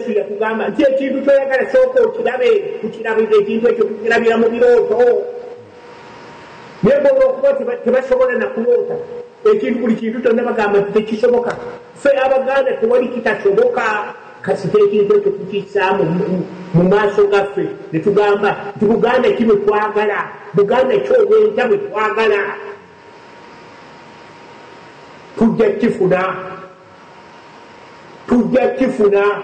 Yesu yakugamba nti ekintu kyoyagala sooka okirabe, tukirabira ekintu ekyo tukirabira mu birooto. Naye bo olwokuba tebasobola nakuloota ekintu, buli kintu kyonna bagamba nti tekisoboka. Ffe Abaganda tewali kitasoboka, kasita ekintu ekyo tukissaamu mu maaso gaffe ne tugamba nti Buganda ki bwe twagala, Buganda ki obwenta bwe twagala, tujja kifuna, tujja kifuna.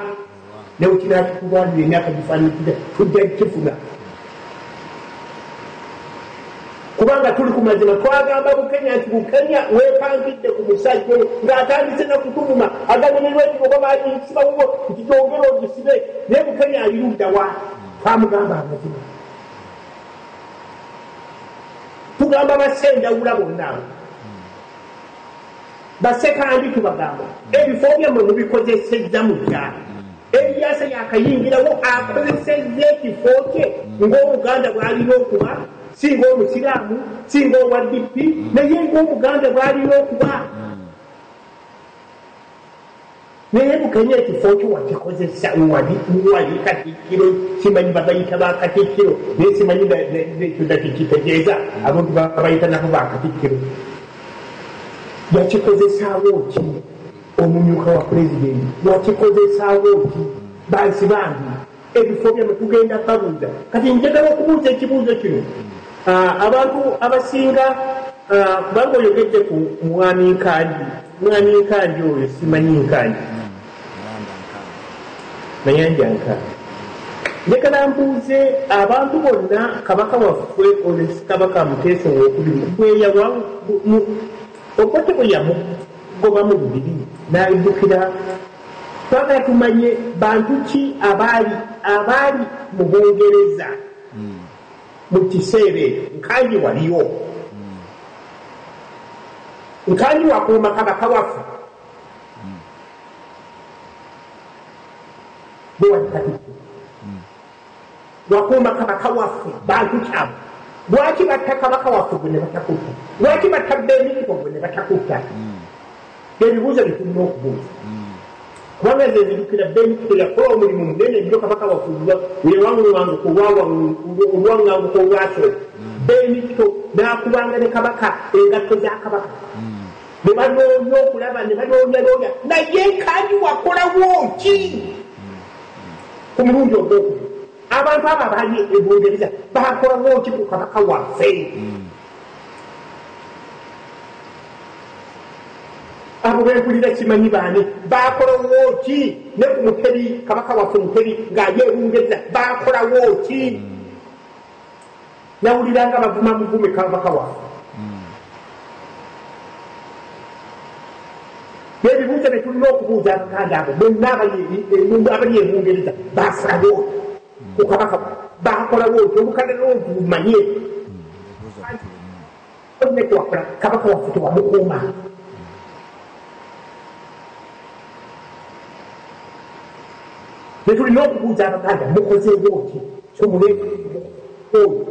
Naye kinatukubwalira emyaka gifaananira, tujja kifuna kubanga tuli ku mazima. Twagamba Bukenya nti Bukenya weepangidde ku musajja oyo ng'atandise nakutuvuma, agamenerwa ekiro oba baagisiba wuwo nti kyongera ogisibe, naye Bukenya ali ludda wa? Twamugamba amazima. Tugamba Bassendawula bonna abo, Bassekandi tubagamba ebifo byammwe mubikozesezza mutya? Eriyasa yakayingirawo akozesezza ekifo kye ng'Omuganda bw'alina okuba, si ng'Omusiraamu, si ng'owa DP, naye ng'Omuganda bw'alina okuba. Naye Bukenya ekifo kyo wakikozesa, wali Katikkiro, simanyi babayita Bakatikkiro, naye simanyi ekyo nakikitegeeza, abantu babayita nabo Bakatikkiro. Yakikozesaawo ki? Omumyuka wa pulezidenti wakikozesaawo ki? Bansi bambi ebifo byammwe tugenda babuuza. Kati njagala okubuuza ekibuuzo kino abantu abasinga, kubanga oyogedde ku mwami Nkangi, mwami Nkangi oyo simanyi Nkangi Mayanja Nkangi, njagala mbuuze abantu bonna, Kabaka waffe oyo Kabaka Muteesa Owokubiri bweyawa Obote bwe yamugoba mu lubiri n'addukira, twagala tumanye bantu ki abaali mu Bungereza mu kiseera ekyo. Nkangi waliyo, Nkangi wakuuma Kabaka waffe bwe wali Katikkiro, wakuuma Kabaka waffe, bantu kyabo. Lwaki batta Kabaka waffe gwe ne batakutta? Lwaki batta Benito gwe ne batakutta? Ebibuuzo bye tulina okubuuza, kubanga nze nzijukira Benito yakola omulimu munene nnyo Kabaka waffe wewaŋŋanguka olwaŋŋanguka olwasooka. Benito n'akubanga ne Kabaka engatto za Kabaka, ne banoonya okulaba, ne banoonyaloonya, naye Nkangi wakolawo ki ku mulundi ogwokubiri? Abantu abo abaali e Bungereza bakolawo ki ku Kabaka waffe? Abo bempulira simanyi baani, bakolawo ki ne ku Mutebi, Kabaka waffe Mutebi ng'ali e Bungereza bakolawo ki? Nawuliranga bavuma muvume Kabaka waffe. Ebibuuzo bye tulina okubuuza Abaganda abo bonna abali e Bungereza, bakolawo ku Kabaka, bakolawo ki? Obukadde bumanye olina kyewakola, Kabaka waffe tewamukuuma. Netulina okubuuza Abaganda, mukozeewo ki? Oyo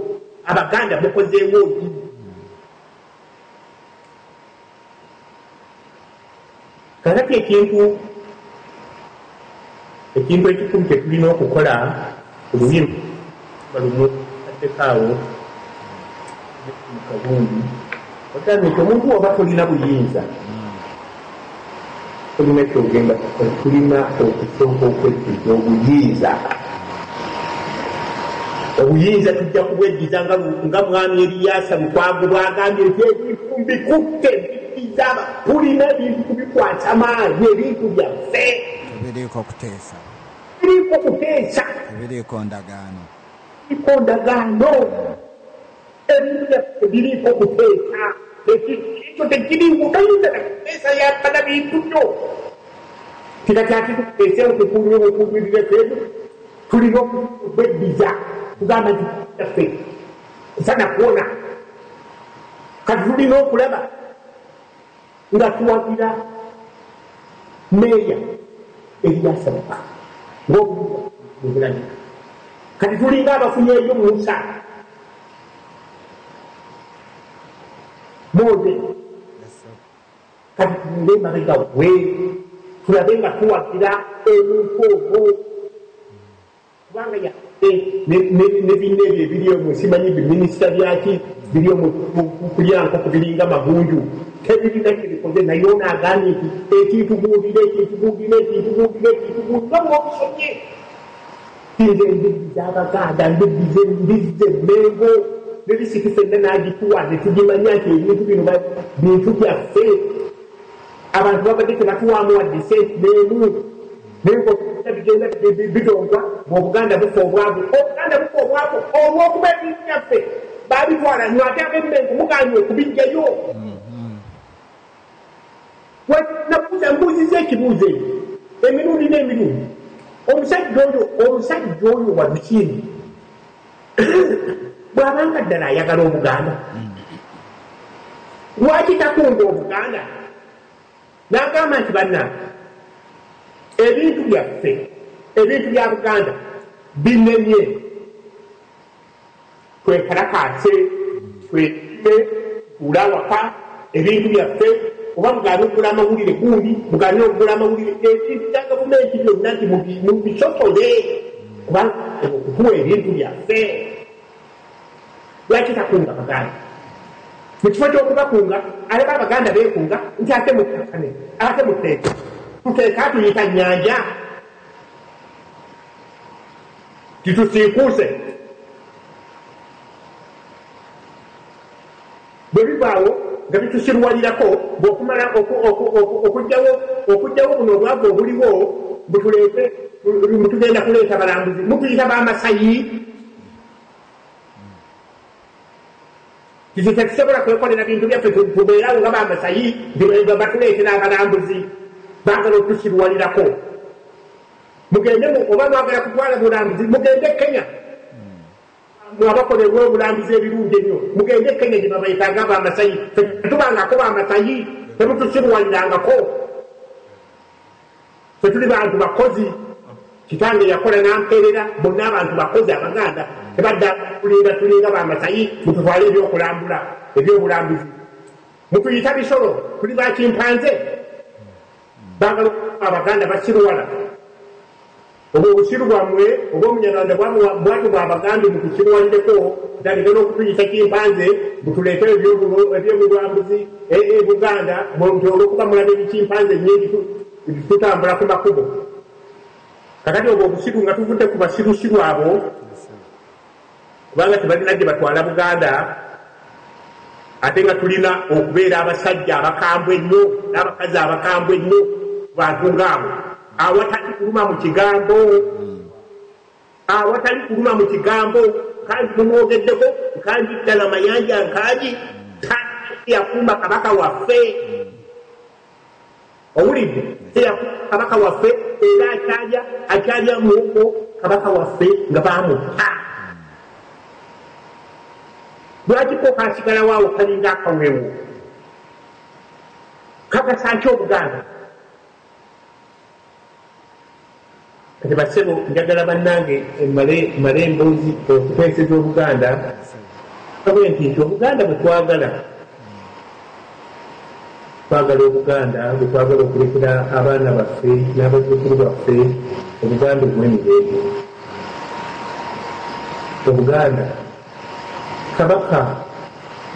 Abaganda mukozeewo ki? Kakati ekintu ekikulu kyetulina okukola, oluyimba lumu addekaawo mu kagundi ogambye nti omuntu oba tolina buyinza, tolina kyogenda kukola. Tulina okusooka okweddiza obuyinza. Obuyinza tujja kubweddiza nga mwami Eriyasa Lukwago bwagambye nti ebintu mbikutte mbiddiza. Tulina ebintu kubikwasa maanyi, ebintu byaffe. Tebiriiko kuteesa. Biriiko kuteesa. Tebiriiko ndagaano. Biriiko ndagaano. Ebintu byaffe biriiko kuteesa, ekyo tekiriiwo. Toyinza nakuteesa yambala bintu byo kika kyaki tukuteese okukunyirireku. Ebyo tulina okweddiza, tugamba nti byaffe kusana kuwona. Kati tulina okulaba nga tuwagira meeya Eriyasa Lukwago ng'obulabika. Kati tulinga abafunyeeyo Musa Moze. Kati tunule emabega we, tulabe nga tuwagira omuntu ogwo. Ne binne ebyo ebiri omwo, simanyi biminisita byaki biri omwo kulya nkoko, biringa magunju, tebirina kyebikoze. Naye ono agambye nti ekintu gundira, ekintu gundira, ekintu gundira, ekintu gundira, nga bwobusomye nze ndiddiza Abaganda, ndiddize, ndizze Mengo ne lisiti fenna n'agituwa ne tugimanya nti ebintu bino bintu byaffe. Abantu babadde tebatuwaamu wadde sente n'emu, naye bigenda bitongwa bwobuganda bufa obwavu, Obuganda bufa obwavu olw'okuba ebintu byaffe babitwala nyo, ate ab'Emmengo muganye okubijjayo. Nabuuza, mbuuziza ekibuuzo ekyo emirundi n'emirundi. Omusajja oyo Walusimbi bw'abanga ddala ayagala Obuganda, lwaki takunga Obuganda n'agamba nti bannange, ebintu byaffe, ebintu bya Buganda binemye, twekalakaase, twetime, tuule awaka, ebintu byaffe, oba mugaane okugula amawulire gundi, mugaane okugula amawulire, ebintu bya gavumenti byonna nti mubisotole, kubanga okutuwa ebintu byaffe? Lwaki takunga Baganda? Mu kifo ky'okubakunga, aleka Abaganda beekunga nti ate mutakane, ate muteeke, tuteeka, tuyita nyanja titusiikuuse. Bwe bivaawo nga bitusiruwalirako, bw'okumala okugjawo buno obwavu obuliwo, butuleete, tugenda kuleeta balambuzi, mutuyita bamasayi. Titi tetusobola kwekolera bintu byaffe, tubeerawo nga bamasayi nti batuleetera abalambuzi. Baagala okutusiruwalirako. Mugende oba mwagala kutwala bulambuzi, mugende Kenya. Mwabakolerwa obulambuzi ebirungi ennyo, mugende Kenya gye babayitanga bamasayi. Tetubangako bamasayi, temutusiruwalirangako. Fe tuli bantu bakozi. Kitange yakola namperera. Bonna abantu bakozi. Abaganda tebadda kulinda tulinga bamasayi mututwale ebyokulambula, ebyobulambuzi. Mutuyita bisolo, tuli bakimpanze. Bagala Abaganda basiruwala. Obwo obusiru bwammwe oba Omunyarwanda bwati bwabagambye mutusiruwalireko, tandike n'okutuyita kimpanze, mutuleete ebyobulambuzi e Buganda, nti olwokuba mulaba ebikimpanze nyingi tutambula ku makubo. Kakati obwo obusiru, nga tuvudde ku basirusiru abo, kubanga tebalina gye batwala Buganda, ate nga tulina okubeera abasajja abakambwe ennyo n'abakazi abakambwe ennyo bantu ngaabo, awatali kuluma mu kigambo, awatali kuluma mu kigambo. Kandi tumwogeddeko Nkangi, ddala Mayanja Nkangi yakuuma kabaka waffe. Owulidde? Teyakuuma kabaka waffe, era akyalya, akyalya muko kabaka waffe nga bamutta. Lwaki ko kasigalawo awo kalinga akaweewo? Kagasa ki Obuganda? Kati basebo, njagala bannange male emboozi okuteeseza Obuganda bwe nti Obuganda bwe twagala, twagala Obuganda bwe twagala okulekera abaana baffe n'abazzukulu baffe, Obuganda obw'emirembe, Obuganda kabaka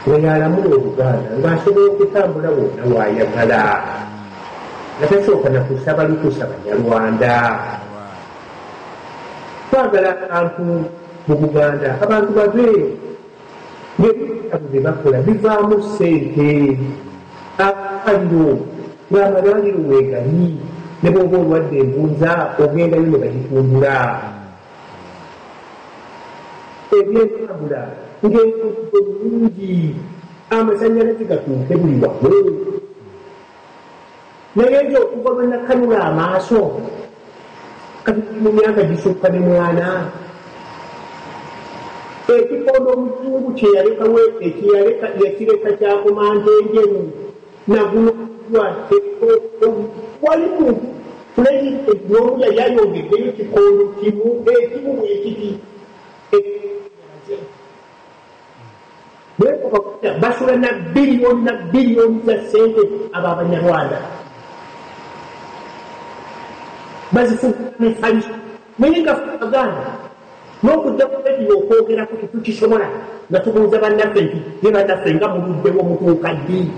nga yalamula Obuganda, ng'asobola okutambula wonna waayagala, nga tasooka nakusaba lukusa Banyarwanda. Twagala abantu mu Buganda, abantu bave ngaebitabo bye bakola bivaamu ssente, amalwaliro ng'amalwaliro weegali, ne bwoba olwadde envunza ogendayo ne bagitumbula, ebyentambula ng'enguudo nnungi, amasanyalaze gatuuke buli wamu. Naye nze okuva lwe nakanula amaaso, kati mu myaka gisukka ne mwana, ekikondo omuzungu kyeyalekawo, ekiyaleka yakireka kyakomanta enjeru nagunwa. Wali muntu pulezidenti n'omu yali ayongeddeyo kikondo kimu, ekimu bwekiti. Basula na biliyoni na biliyoni za sente. Abo Abanyarwanda bazifuuka mifaliso, naye nga Baganda N'okujja ku rediyo okwogerako tetukisobola, nga tubuuza bannaffe nti ye bannaffe nga muluddewo mutuuka ddi?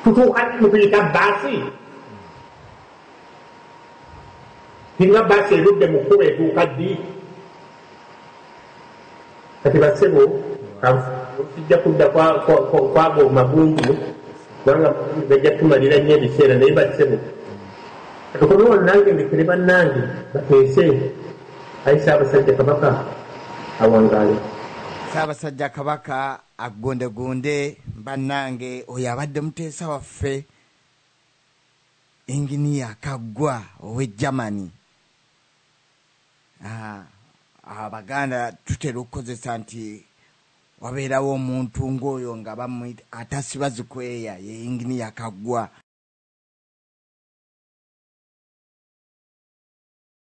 Tutuuka ddi mutuyita baasi? Singa baasi erudde mu kkubo etuuka ddi? Kati bassebo, sijja kudda kwago magunju kubanga gajja tumalira nnyo ebiseera, naye bassebo katukome wano nange ndekere bannange bateese. Ayi Ssaabasajja Kabaka awangaale. Ssaabasajja Kabaka agondegonde. Bannange, oyo abadde muteesa waffe Inginiya Kaggwa ow'e Germany. Abaganda tutera okukozesa nti wabeerawo omuntu ng'oyo nga bamuyita atasiba zikweya, ye Inginiya Kaggwa.